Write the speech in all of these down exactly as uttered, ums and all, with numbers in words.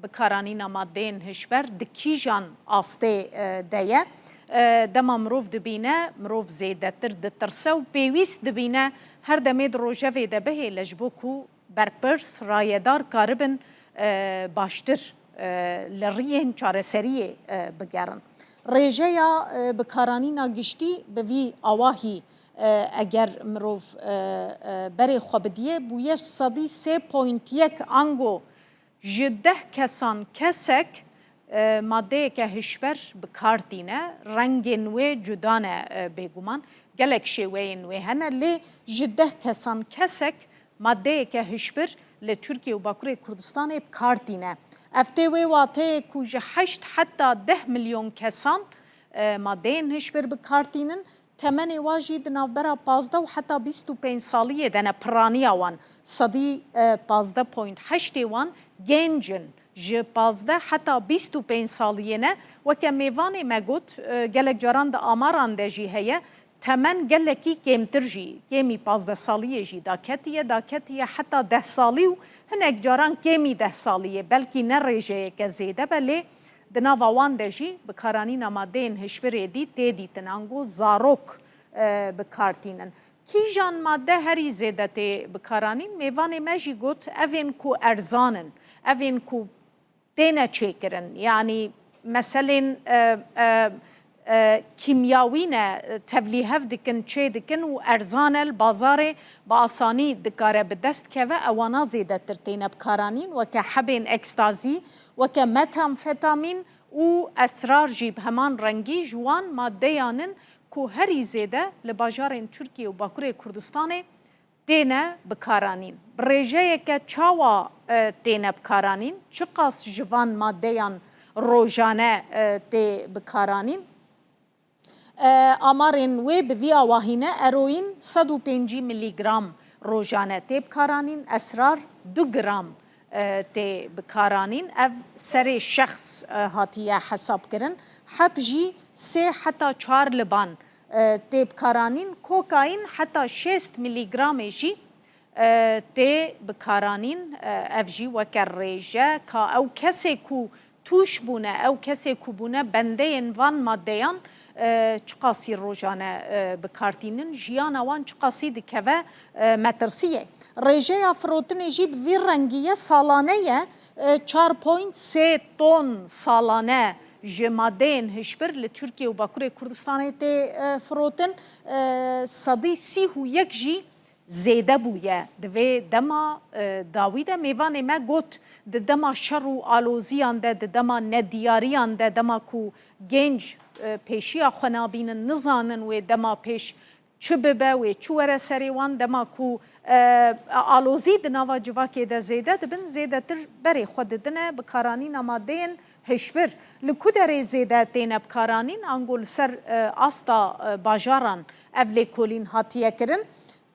Bikaranîna madeyên hişber di kîjan astê, e, de ye? E, dema mirov dibîne, mirov zêdetir ditirse û pêwîst dibîne her demê di rojevê de bihêle ji bo ku berpirs, rayedar karibin, e, baştir, e, li riyên çareseriyê, e, bigerin. Rêjeya, e, bikaranîna giştî bi vî awahî, e, eger mirov, e, e, berê xwe bidiyê, bûye sedî sê point yek ango ji deh kesan kesek, e, madeyeke hişber bi kar tîne. Rengên wê cuda ne, e, bêguman. Gelek şêweyên wê hene, lê ji deh kesan kesek madeyeke hişbir li Tirkiye û Bakurê Kurdistanê bi kar tîne. Ev tê wê wateyê ku ji heşt heta deh milyon kesan, e, madeyên hişbir bi kar tînin. Temenê wan jî di navbera pazdeh û heta bîst û pênc saliyê de ne, piraniya wan, sedî, e, pazdeh point heştê wan genc in, ji pazdeh heta bîst û pênc saliyê ne. Weke mêvanê me got, e, gelek caran di amaran de jî heye, temen gelekî kêmtir jî, kêmî pazdeh saliyê jî daketiye, daketiye heta deh salî û hinek caran kêmî deh saliyê, belkî ne rêjeyeke zêde be, lê di nava wan de jî bikaranîna madeyên hişbirê dî tê dîtin, ango zarok, e, bi kar tînin. Kîjan madde herî zêde tê bikaranîn? Mêvanê me jî got, evên ku erzan in, evên ku têne çêkirin, yanî meselên, e, e, e, kîmyawî ne, tevlîhev dikin, çê dikin û erzan e, li bazarê bi asanî dikare bi dest keve, ewana zêdetir têne bikaranîn, weke hebên ekstazî, weke metamfetamîn û esrar jî bi heman rengî ji wan maddeyan in ku herî zêde li bajarên Tirkiye û Bakurê Kurdistanê têne bikaranîn. Bi rêjeyeke çawa, e, têne bikaranîn? Çiqas ji van maddeyan rojane, e, tê bikaranîn? E, amarên wê bi vî awahî ne: eroîn sed û pêncî milîgram rojane tê bikaranîn, esrar du gram, e, tê bikaranîn. Ev serê şexs, e, hatiye hesabkirin. Heb jî sê heta çar liban, e, tê bikaranîn. Kokaîn heta şêst milîgramê jî, e, tê bikaranîn. E, ev jî weke rêje, ka ew kesê ku tûş bûne, ew kesê ku bûne bendeyên van maddeyan, e, çiqasî rojane, e, bi kar tînin, jiyana wan çiqasî dikeve, e, metirsiyê. Rêjeya firotinê jî bi vî rengî ye, salane ye, e, çar point sê ton salane ji madeyên hişbir li Tirkiye û Bakurê Kurdistanê tê, e, firotin. E, sedî sî û yek jî zêde bûye. Di vê dema, e, dawî de mêvanê me got, di dema şer û aloziyan de, di dema nediyariyan de, dema ku genc, e, pêşiya xwe nabînin, nizanin wê dema pêş çi bibe, wê çi were serê wan, dema ku, e, alozî di nava civakê de zêde dibin, zêdetir berê xwe didine bikaranîna madeyên hişbir. Li ku derê zêde têne bikaranîn, ango li ser, e, asta, e, bajaran ev lêkolîn hatiye kirin?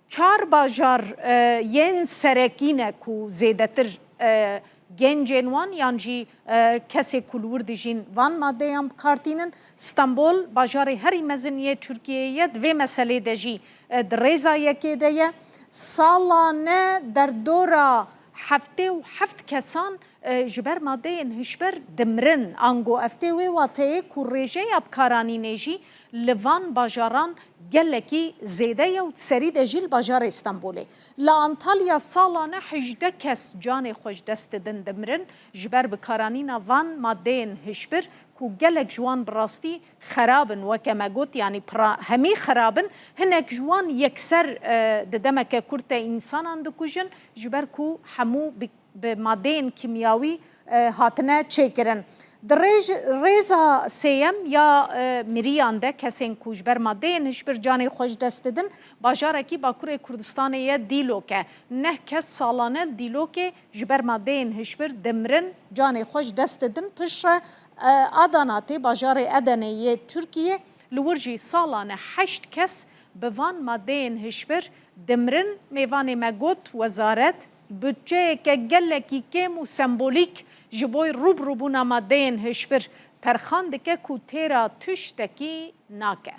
Çar bajar, e, yên serekî ne ku zêdetir, e, gencên wan yan jî, e, kesê ku li wir dijîn van madeyan bi kar tînin. Stenbol bajarê herî mezin yê Tirkiyeyê ye, di vê meselê de jî, e, di rêza yekê de ye. Salane derdora heftê û heft kesan, e, ji ber madeyên hişber dimirin. Ango ev tê wê wateyê ku rêjeya bikaranînê jî li van bajaran gelekî zêde ye û di serî de jî li bajarê Stenbolê. Li Antalya salane hejdeh kes canê xwe ji dest didin, dimirin, ji ber bikaranîna van madeyên hişbir ku gelek ji wan bi rastî xerab in, weke me got, yanî pira hemî xerab in, hinek ji wan yekser, e, di demeke kurt de însanan dikujin, ji ber ku hemû bi bi madeyên kîmyawî, e, hatine çêkirin. Di rêj-, rêza sêyem ya, e, miriyan de kesên ku ji ber madeyên hişbir canê xwe ji dest didin, bajarekî Bakurê Kurdistanê ye, Dîlok e. Neh kes salane li Dîlokê ji ber madeyên hişbir dimirin, canê xwe ji dest didin. Piştre, e, Adana tê, bajarê Edenê yê Tirkiyê, li wir jî salane heşt kes bi van madeyên hişbir dimirin. Mêvanê me got, wezaret budçeyeke gelekî kêm û sembolîk ji bo rûbirûbûna madeyên hişbir terxan dike ku têra tiştekî nake.